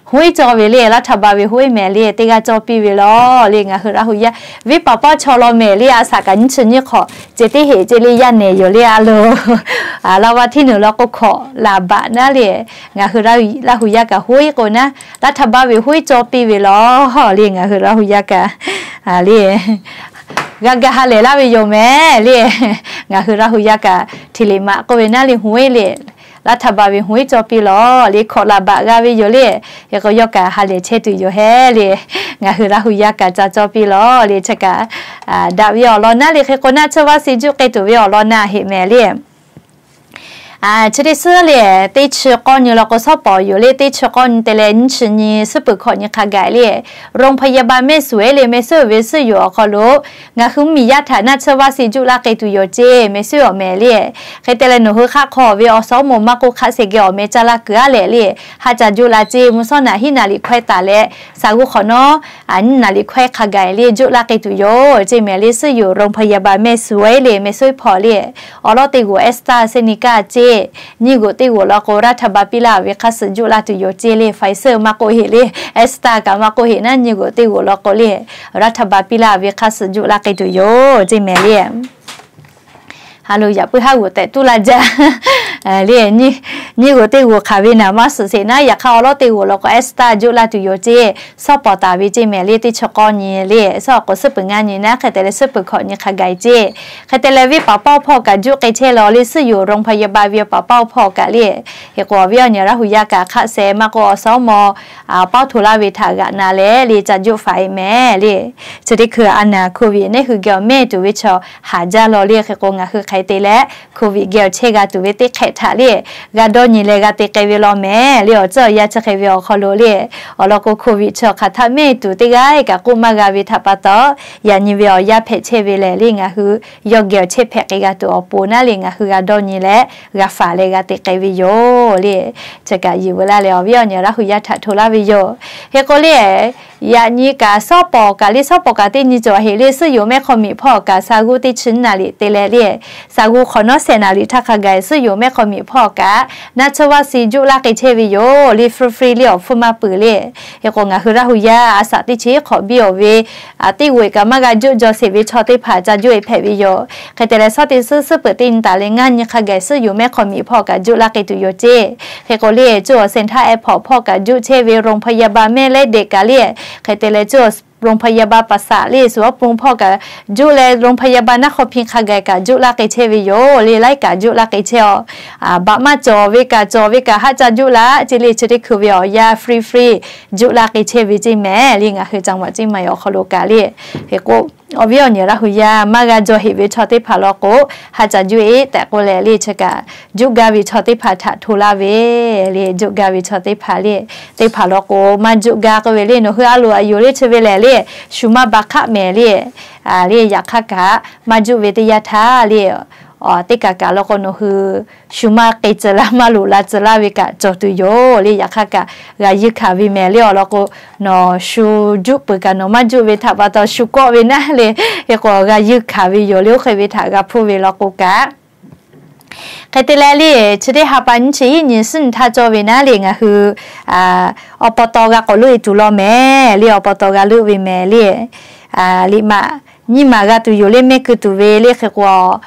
Hoˉ iˉ cawˇ ve le, รัฐบาล ve hoˉ iˉ mehˍ le, teˇ g'aˇ cawˇ piˇ ve law le ngaˬ hui Laˇ huˍ yaˇ. Venˇ paˍ paˇ chaw law mehˍ le, a shaꞈ kaꞈ nyiˇ chi nyiˇ hk'awꞈ ceh teˇ heꞈ ceh le yaˇ nehˬ yoˬ le a lo. Laˇ vaˇ htiˇ nuˬ law k'o hkawꞈ laˬ baꞈ naˉ le, ngaˬ hui Laˇ huˍ yaˇ kaꞈ hoˉ iˉ k'o naˉ, รัฐบาล ve hoˉ iˉ cawˇ piˇ ve law le ngaˬ hui Laˇ huˍ yaˇ kaꞈ le g'a ga ha lehˬ laˇ ve yoˬ mehˍ le. Ngaˬ hui Laˇ huˍ yaˇ kaꞈ hti liꞈ maꞈ k'oˆ ve naˉ le hoˉ iˉ le, รัฐบาล ve hoˉ iˉ cawˇ piˇ law le, hkawꞈ laˬ baꞈ g'a ve yoˬ le. Hk'e k'o yawˇ kaꞈ ha lehˬ chehˇ tuˬ yoˬ hehˉ le. Ngaˬ hui Laˇ huˍ yaˇ kaꞈ ca cawˇ piˇ law le, chi kaꞈ daꞈ ve awˬ lawn naˉ le. Hk'e k'o naˉ tsuhˇ vaˇ se juˆ k'ai tuˬ ve awˬ lawn naˉ heꞈ mehˍ le. Chi teˇ suhˉ le, teˇ chi k'awˇ nyi law k'o, shawˉ pawˍ yoˬ le, teˇ chi k'awˇ nyi te leh nyiˇ chi nyi, suhˉ peuˬ hkawꞈ nyi hk'a gaˬ le, โรงพยาบาลแม่สวย le, meh suhˉ ve suhˉ yoˬ awˬ hk'aw lo ngaˬ hui mvuhˇmiˬ yaˇ htaꞈ naˆ tsuhˇ vaˇ si juˆ laˇ k'ai tuˬ yoˬ ceˇ, meh suhˉ awˬ meh le. Hk'e te leh nawˬ hui hk'aˆ hk'aw ve awˬ suhˉ mawˬ maˇ k'oˆ, hk'aˆ shehˍ geh awˬ meh caˇ laˇ kuiˬ aˉ leh le, ha ca juˆ la ceˇ, mvuhˇ shawˉ naꞈ hiˉ naˍ liꞈ hkawehˇ taˍ leh, shaˍ g'uˇ hk'awꞈ nawˉ nyiˇ naˍ liꞈ hkawehˇ hk'a gaˬ le juˆ laˇ k'ai tuˬ yoˬ ceˇ, meh le suhˉ yoˬ โรงพยาบาลแม่สวย le, meh suhˉ hpawˇ le. Awˬ lawˉ teˇ g'oˬ แอสตราเซเนกา ceˇ, nyiˇ g'oˬ teˇ g'oˬ law k'o, รัฐบาล piˇ laˇ ve hk'aˇ suh juˆ laˇ tuˬ yoˬ ceˇ le, Pfizer maˇ k'oˆ heˆ le, แอสตรา kaꞈ maˇ k'oˆ heˆ naˉ, nyiˇ g'oˬ teˇ g'oˬ law k'o le, รัฐบาล piˇ laˇ ve hk'aˇ suh juˆ laˇ k'ai tuˬ yoˬ ceˇ meh le. Ha lo yaꞈ puiˉ haˉ g'oˬ tehꞈ tuˉ laˇ jaˇ le. Nyiˇ g'oˬ teˇ g'oˬ hk'aˬ ve naˍ maˇ suhˍ sheˍ naˉ, yaꞈ hk'aˇ awˬ lawˉ teˇ g'oˬ law k'o แอสตรา juˆ laˇ tuˬ yoˬ ceˇ, shawˉ pawˍ taˍ ve ceˇ meh le, teˇ chi k'awˇ nyi le, shawˉ awˬ k'o suhˉ peuˬ ngaˇ nyi naˉ, hk'e te leh suhˉ peuˬ hkawꞈ nyi hk'a gaˬ ceˇ. Hk'e te leh venˇ paˍ paˇ hpawˇ kaꞈ juˆ k'ai chehˇ law le, suhˉ yoˬ โรงพยาบาล ve paˍ paˇ hpawˇ kaꞈ le. Hk'e k'o awˬ viˉ awˬ nyi Laˇ hu yaˇ kaꞈ hk'aˆ shehˍ maˇ k'oˆ awˬ suhˉ mawˬ paoˇ hto laˇ ve htaꞈ g'aꞈ na leh le ca juˆ faˍ e meh le. Chi teˇ hkui a naˍ โควิด neˉ hui geh awˬ mehˇ tuˬ ve chaw haˍ jaˇ law le. Hk'e k'o ngaˬ hui hk'aˬ hk'e te leh โควิด geh awˬ chehˇ g'a tuˬ ve teˇ hk'ehꞈ htaꞈ le g'a dawˇ nyi leh g'a te k'ai ve law meh le. Awˬ tcuhˉ awˬ yanˇ chi hk'e ve awˬ hk'aw lo le, awˬ lawn k'o โควิด chi awˬ hk'aˬ htaˆ mehˇ tuˬ teˇ g'aˇ kaꞈ k'oˆ maˇ g'a ve htaꞈ pa taw, yaꞈ nyi ve awˬ yanˇ hpehꞈ chehˇ ve lehˬ le, ngaˬ hui yawˇ geh awˬ chehˇ hpehꞈ k'ai g'a tuˬ awˬ pon naˉ le, ngaˬ hui g'a dawˇ nyi leh g'a faˍ leh g'a te k'ai ve yoˬ le. Chi kaꞈ yiˬ veu laˇ leh awˬ viˉ awˬ nyi Laˇ hu yaˇ htaꞈ hto laˇ ve yoˬ. Hk'e k'o le, yaꞈ nyi kaꞈ shawˉ pawˍ kaꞈ le, shawˉ pawˍ kaꞈ teˇ nyi cawˬ heˍ le, suhˉ yoˬ mehˆ hk'aw miꞈ hpawˇ kaꞈ shaˍ g'uˇ teˇ chi naˍ liꞈ te leh le, shaˍ g'uˇ hk'awꞈ nawˉ shehˍ naˍ liꞈ htaˇ hk'a gaˬ suhˉ yoˬ mehˆ hk'aw miꞈ hpawˇ kaꞈ naˆ tsuhˇ vaˇ si juˆ laˇ k'ai chehˇ ve yoˬ le, free free le awˬ hpfuhˇ maˇ peuˬ le. Hk'e k'o ngaˬ hui Laˇ hu yaˇ a shaꞈ teˇ chi hk'awꞈ biˇ awˬ ve teˇ g'oꞈ e kaꞈ maˇ g'a juˆ jaw sheˍ ve chaw teˇ hpaˍ ca juˆ e hpehꞈ ve yoˬ. Hk'e te leh shawˉ teˇ suhˉ suhˉ peuˬ teˇ nyi taˍ leh ngaˇ nyi hk'a gaˬ suhˉ yoˬ mehˆ hk'aw miꞈ hpawˇ kaꞈ juˆ laˇ k'ai tuˬ yoˬ ceˇ. Hk'e k'o le, cuˇ awˬ เซ็นทรัลแอร์พอร์ต hpawˇ kaꞈ juˆ chehˇ ve โรงพยาบาลแม่สวย le dehꞈ kaꞈ le, hk'e te leh cuˇ awˬ โรงพยาบาลประสาท le suhˍ awˉ pon hpawˇ kaꞈ juˆ leh โรงพยาบาล naˆ hk'aw hpi hk'a gaˬ kaꞈ juˆ laˇ k'ai chehˇ ve yoˬ le, laiˉ kaꞈ juˆ laˇ k'ai chehˇ a. Baꞈ maˇ cawˬ ve kaꞈ cawˬ ve kaꞈ haˆ ca juˆ laˇ ceˇ le, chi teˇ hkui ve awˬ yanˇ free free juˆ laˇ k'ai chehˇ ve ceˇ meh le, ngaˬ hui จังหวัดเชียงใหม่ awˬ hk'aw lo kaꞈ le. Hk'e k'o awˬ viˉ awˬ nyi Laˇ hu yaˇ maˇ g'a jaw heˍ ve chaw teˇ hpaˍ law k'o, haˆ ca juˆ e tehꞈ k'oˆ leh le, chi kaꞈ juˆ gaˇ ve chaw teˇ hpaˍ htaꞈ hto laˇ ve le, juˆ gaˇ ve chaw teˇ hpaˍ le, teˇ hpaˍ law k'o maˇ juˆ gaˇ k'oˆ ve le, nawˬ hui a loˍ a yoˬ le chi ve lehˬ le, shu maˇ ba hk'aˆ meh le, le yaꞈ hk'aˇ kaꞈ maˇ juˆ ve teˇ yanˇ htaˇ le, teˇ kaꞈ kaꞈ law k'o nawˬ hui shu maˇ k'e tcuh laˇ maˇ loꞈ la tcuh laˇ ve kaꞈ cawˬ tuˬ yoˬ le, yaꞈ hk'aˇ kaꞈ g'a yuˇ hkanˍ ve meh le, awˬ lawn k'o nawˬ shu juˆ peuˬ kaꞈ nawˬ maˇ juˆ ve htaꞈ pa taw shu kawˆ ve naˉ le, hk'e k'o g'a yuˇ hkanˍ ve yoˬ le, oˇ hk'e ve htaꞈ g'a hpuˇ ve law k'o kaꞈ Hk'e te leh le, chi teˇ ha pa nyiˇ chi iˉ nyi suhˉ nyi htaˇ cawˇ ve naˉ le ngaˬ hui awˬ pa taw g'a k'awꞈ leuˆ e tuˬ law mehˍ le, awˬ pa taw g'a leuˆ ve mehˍ le. Liꞈ maꞈ nyiˇ maˬ g'a tuˬ yoˬ le, mehˆ keu tuˬ ve le hk'e k'o,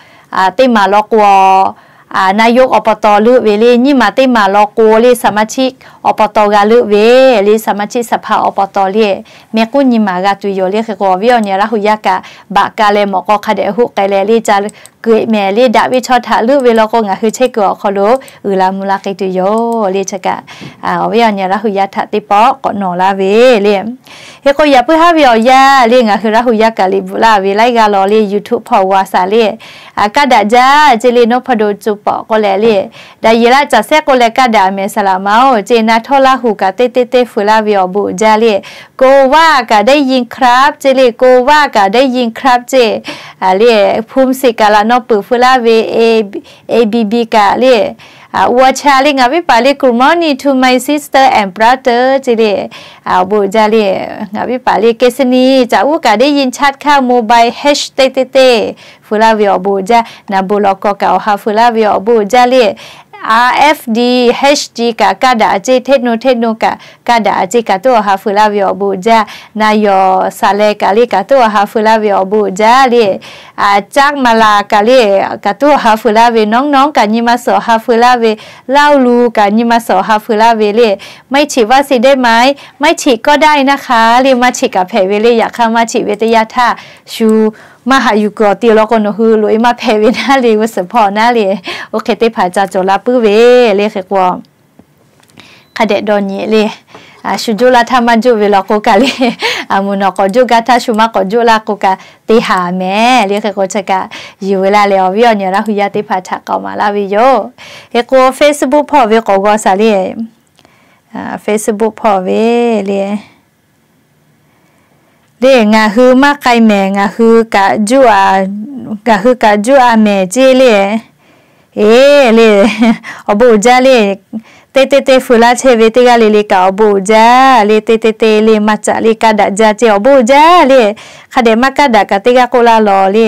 teˇ maˬ law k'o นายก awˬ pa taw leuˆ ve le, nyiˇ maˬ teˇ maˬ law k'o le สมาชิก awˬ pa taw g'a leuˆ ve le, สมาชิกสภา awˬ pa taw le, mehˆ k'uˉ nyiˇ maˬ g'a tuˬ yoˬ le hk'e k'o, awˬ viˉ awˬ nyi Laˇ hu yaˇ kaꞈ baꞈ ka leh mawꞈ k'aw hk'a dehꞈ hoˆ k'ai leh le ca keu e mehˍ le, daꞈ ve chaw htaꞈ leuˆ ve law k'o ngaˬ hui chehˇ kuiˬ awˬ hk'aw lo uiˍ la mvuh la k'ai tuˬ yoˬ le. Chi kaꞈ awˬ viˉ awˬ nyi Laˇ hu yaˇ htaꞈ teˇ pawˆ k'awꞈ nawˬ laˇ ve le. Hk'e k'o yaꞈ puiˉ haˉ ve awˬ yanˇ le ngaˬ hui Laˇ hu yaˇ kaꞈ liꞈ bvuhꞈ laˇ ve laiˉ g'aˇ law le, YouTube hpawˇ g'a shaˍ le. Kaˇ daꞈ jaˇ ceˇ le, nawˉ hpaˇ do co pawꞈ k'oˆ leh le, daꞈ yeˬ laˇ caˬ sehˉ k'oˆ leh kaˇ daꞈ mehˍ saˍ laꞈ ma oˬ ceˇ, na htawˇ Laˇ hu kaꞈ teˇ teˇ teˇ feu laˇ ve awˬ bon uiˍ jaˇ le. โกวา kaꞈ ได้ยินครับ ceˇ le, โกวา kaꞈ ได้ยินครับ ceˇ le. Hpu mvuhˇ shiˍ kaꞈ laꞈ naw peuˬ feu laˇ ve, A B B kaꞈ le, uiˍ a cha le ngaˬ viˉ paˍ le, good morning to my sister and brother ceˇ le. Awˬ bon uiˍ jaˇ le, ngaˬ viˉ paˍ le, เกษณี caꞈ uˉ kaꞈ ได้ยินชัดค่ะ mobile H teˇ teˇ teˇ feu laˇ ve awˬ bon uiˍ jaˇ. Naˍ bon law k'aw kaꞈ awˬ ha feu laˇ ve awˬ bon uiˍ jaˇ le. R F D H G kaꞈ kaˇ daꞈ ceˇ, hteˇ nu hteˇ nu kaꞈ kaˇ daꞈ ceˇ, kaꞈ tuˉ awˬ ha feu laˇ ve awˬ bon uiˍ jaˇ. Na yawˬ saˍ leh kaꞈ le kaꞈ tuˉ awˬ ha feu laˇ ve awˬ bon uiˍ jaˇ le. Caˇ maˍ laˬ kaꞈ le kaꞈ tuˉ awˬ ha feu laˇ ve, nawˉ nawˉ kaꞈ nyi ma suhˍ awˬ ha feu laˇ ve, Laˇ hu lu kaꞈ nyi ma suhˍ awˬ ha feu laˇ ve le. Maˇ cheꞈ vaˇ se dehˉ maˇ, maˇ cheꞈ kawˇ daˇ e naˇ hk'a le, maˇ cheꞈ kaꞈ hpehꞈ ve le. Yaꞈ hk'aˇ maˇ cheꞈ ve teˇ yanˇ htaˇ shu maˇ haꞈ yuˬ kuiˬ awˬ ti law k'o nawˬ hui loꞈ e maˇ hpehꞈ ve naˉ le, g'uˇ suhˍ hpawˇ naˉ le, oˇ hk'e teˇ hpaˍ ca cawˬ la puiˉ ve le hk'e k'o, hk'a dehꞈ dawˇ nyi le. Shu joˇ laˇ htaˇ maˇ joˇ ve law k'o kaꞈ le, a mvuhˇ naw k'awꞈ joˇ gaˇ htaˇ shu maˇ k'awꞈ joˇ laˇ k'o kaꞈ te haˍ mehˍ le. Hk'e k'o chi kaꞈ yuˬ ve laˇ leh awˬ viˉ awˬ nyi Laˇ hu yaˇ teˇ hpaˍ htaꞈ k'aoˍ maˍ laˇ ve yoˬ. Hk'e k'o Facebook hpawˇ ve k'awꞈ g'aw shaˍ le. Facebook hpawˇ ve le, le ngaˬ hui maˇ k'ai mehˍ, ngaˬ hui kaꞈ juˇ a mehˍ ceˇ le. Eˬ le, awˬ bon uiˍ jaˇ le. Teˇ teˇ teˇ feu laˇ chehˇ ve teˇ g'aˇ le le kaꞈ awˬ bon uiˍ jaˇ le. Teˇ teˇ teˇ le maˇ caꞈ le kaˇ daꞈ jaˇ ceˇ, awˬ bon uiˍ jaˇ le. Hk'a dehꞈ maˇ kaˇ daꞈ kaꞈ teˇ g'aˇ k'oˆ laˇ lawˬ le.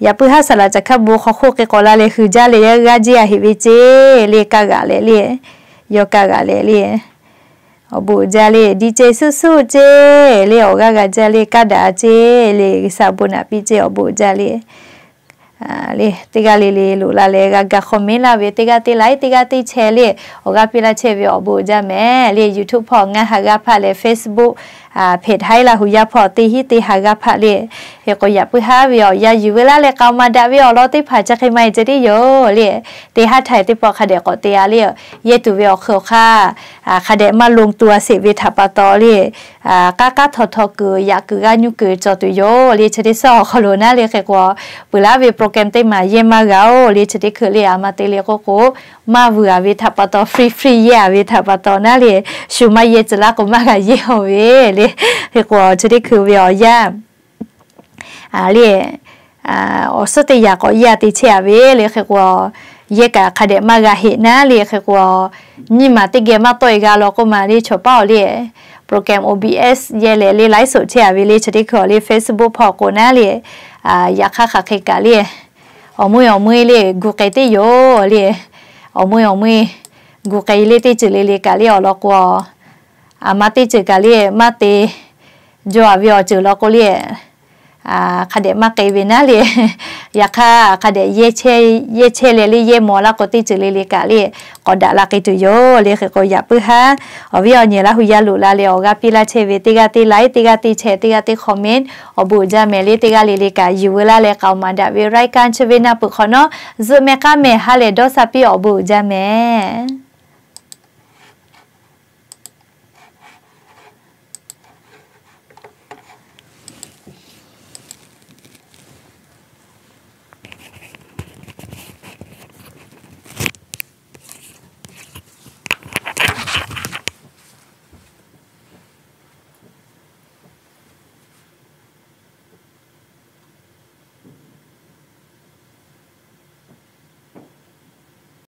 Yaꞈ puiˉ haˉ saˍ laꞈ caˬ hkaˇ bon hk'aw hk'oˆ hk'e k'awꞈ la leh hui jaˇ leh g'aˇ jiˇ a heꞈ ve ceˇ le. Kaˇ g'aꞈ leh le, yawˇ kaˇ g'aꞈ leh le. Awˬ bon uiˍ jaˇ le, di ceh suˆ suˆ ceˇ le, awˬ g'aˇ g'a jaˇ le, kaˇ daꞈ a ceˇ le, G'uiˬsha bon naꞈ piˇ ceˇ, awˬ bon uiˍ jaˇ le. Le teˇ g'aˇ le le loꞈ la leh g'a ga comment laˇ ve teˇ g'aˇ teˇ like, teˇ g'aˇ teˇ share le, awˬ g'aˇ piˇ laˇ chehˇ ve awˬ bon uiˍ jaˇ mehˍ le. YouTube hpawˇ ngaˇ ha g'aˇ hpaˆ leh Facebook page haiˉ Laˇ hu yaˇ hpawˇ teˇ hinˉ teˇ ha g'aˇ hpaˆ le. Hk'e k'o yaꞈ puiˉ haˉ ve awˬ yanˇ yuˬ ve laˇ leh k'aoˍ maˍ daꞈ ve awˬ lawn teˇ hpaˍ chi hk'e maˇ heˆ ceh tiˉ yoˬ le. Te haˉ htaiˍ teˇ pawˆ hk'a dehꞈ k'awꞈ te a le. Yehˇ tuˬ ve awˬ hk'eun awˬ hk'aˇ hk'a dehꞈ maˇ ลงตัว sheˍ ve htaꞈ pa taw le, k'aˉ k'aˉ htaw htaw kuiˬ yaꞈ kuiˬ g'aˇ nyuˇ kuiˬ cawˬ tuˬ yoˬ le. Chi teˇ shawˉ awˬ hk'aw lo naˉ le hk'e k'o, peuˬ laˇ ve program teˇ maˬ yehˇ maˇ g'a-oˬ le. Chi teˇ hkui le a ma te le k'oˆ k'o, maˇ vuiˬ a ve htaꞈ pa taw, free free yehˇ a ve htaꞈ pa taw naˉ le, shu maˇ yehˇ tcuh laˇ k'o maˇ g'a yehˇ a ve le. Hk'e k'o chi teˇ hkui ve awˬ yanˇ le, awˬ suhˉ teˇ yaꞈ k'awꞈ yehˇ a te chehˇ a ve le. Hk'e k'o yehˇ kaꞈ hk'a dehꞈ maˇ g'a heˆ naˉ le. Hk'e k'o nyiˇ maˬ teˇ geh maˇ tawˆ e g'a law k'oˆ ma le, chaw paˉ awˬ le program O B S yehˇ leh le ไลฟ์สด chehˇ a ve le. Chi teˇ hkui awˬ le Facebook hpawˇ k'o naˉ le, yaꞈ hk'aˇ hk'aˬ hk'e kaꞈ le, awˬ meuˇ awˬ meuˇ le gu k'ai teˇ yoˬ le. Awˬ meuˇ awˬ meuˇ gu k'ai le teˇ ceuˬ le le kaꞈ le awˬ lawn k'o, a ma teˇ ceuˬ kaꞈ le maˇ te jaw a ve awˬ ceuˬ law k'o le, hk'a dehꞈ maˇ k'ai ve naˉ le. Yaꞈ hk'aˇ hk'a dehꞈ yehˇ chehˇ leh le yehˇ maw laˇ k'o teˇ ceuˬ le le kaꞈ le k'awꞈ daꞈ la k'ai tuˬ yoˬ le. Hk'e k'o yaꞈ puiˉ haˉ awˬ viˉ awˬ nyi Laˇ hu yaˇ loꞈ la leh awˬ g'aˇ piˇ laˇ chehˇ ve teˇ g'aˇ teˇ like, teˇ g'aˇ teˇ share, teˇ g'aˇ teˇ comment, awˬ bon uiˍ jaˇ mehˍ le. Teˇ g'aˇ le le kaꞈ yuˬ ve laˇ leh k'aoˍ maˍ daꞈ ve รายการ chi ve na peuˬ hk'awꞈ nawˉ zuhꞈ mehˍ k'aˇ mehˍ ha lehˬ dawˇ sha piˇ, awˬ bon uiˍ jaˇ mehˍ.